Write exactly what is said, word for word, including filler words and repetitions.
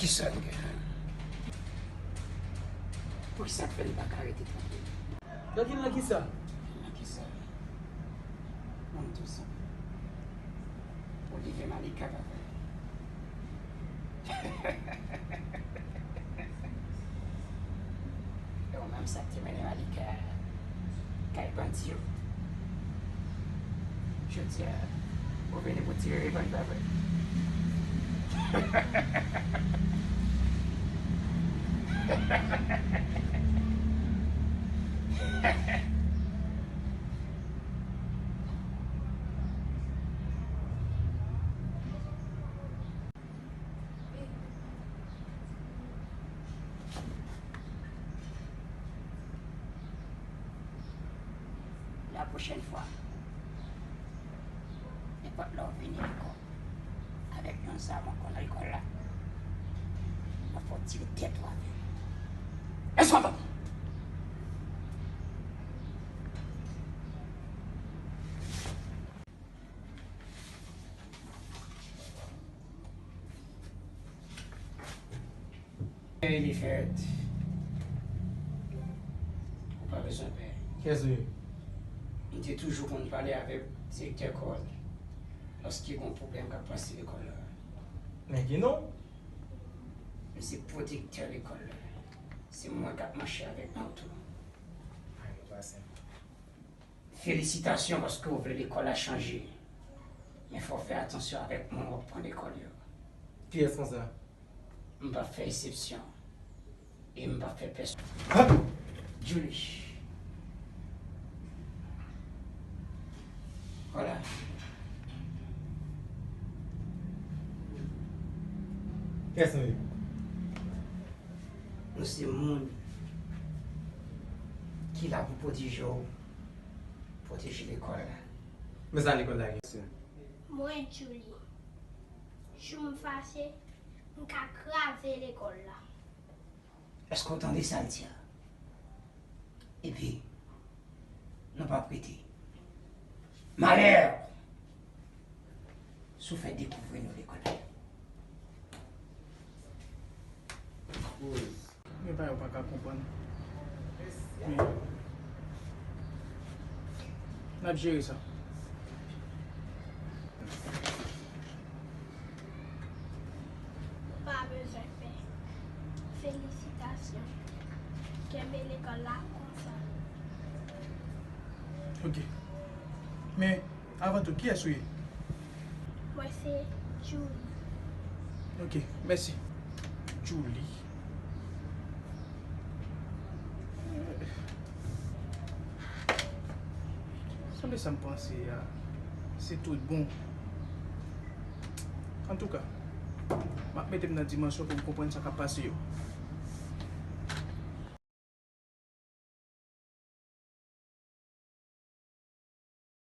Kisa l gen? Poukisa k fè l pa ka rete trankil? Trankil nan kisa? Nan kisa? Ban m di w sa. Olivier Malika, papa. E ou menm sa k te mennen Malika kay bandi yo. Jodi a, ou vini pou tire revanj, pa vre? La pwochèn fwa, nenpòt lè w vini lekòl avèk yon zam ankò nan lekòl la, m ap fè w tire tèt ou avè l. Èske w konprann? Ey, li fèt. Ou pa bezwen pè. Kiyès ou ye? M te toujou konn pale avèk direktè Cole lòske gon pwoblèm k ap pase lekòl la. Men ki non? M se pwotektè lekòl la. Se mwen k ap mache avèk nou tou. Ay, nou pa senp. Felisitasyon paske w vle lekòl la chanje. Men fò w fè atansyon avèk moun w ap pran lekòl yo. Kiyès konsa? M p ap fè eksepsyon. E m p ap fè pèsonn. Ha! Julie. Vwala. Kiyès nou ye? Nou se moun ki la pou pwoteje w, pwoteje lekòl la. Men sa lekòl la gen? Mwen, Julie, jou m fache, m ka kraze lekòl la. Èske w tande sa l di a? Epi, nou p ap rete. Malè! Si w fè dekouvri nou lekòl la. Gen bagay ou pa ka konprann. Men, n ap jere sa. Ou pa bezwen pè. Felisitasyon. Kenbe lekòl la konsa. Ok. Men, avan tou, kiyès ou ye? Mwen se Julie. Ok, mèsi. Julie. Sanble sa m panse a, se tout bon. Antouka, m ap mete m nan dimansyon pou m konprann sa k ap pase yo.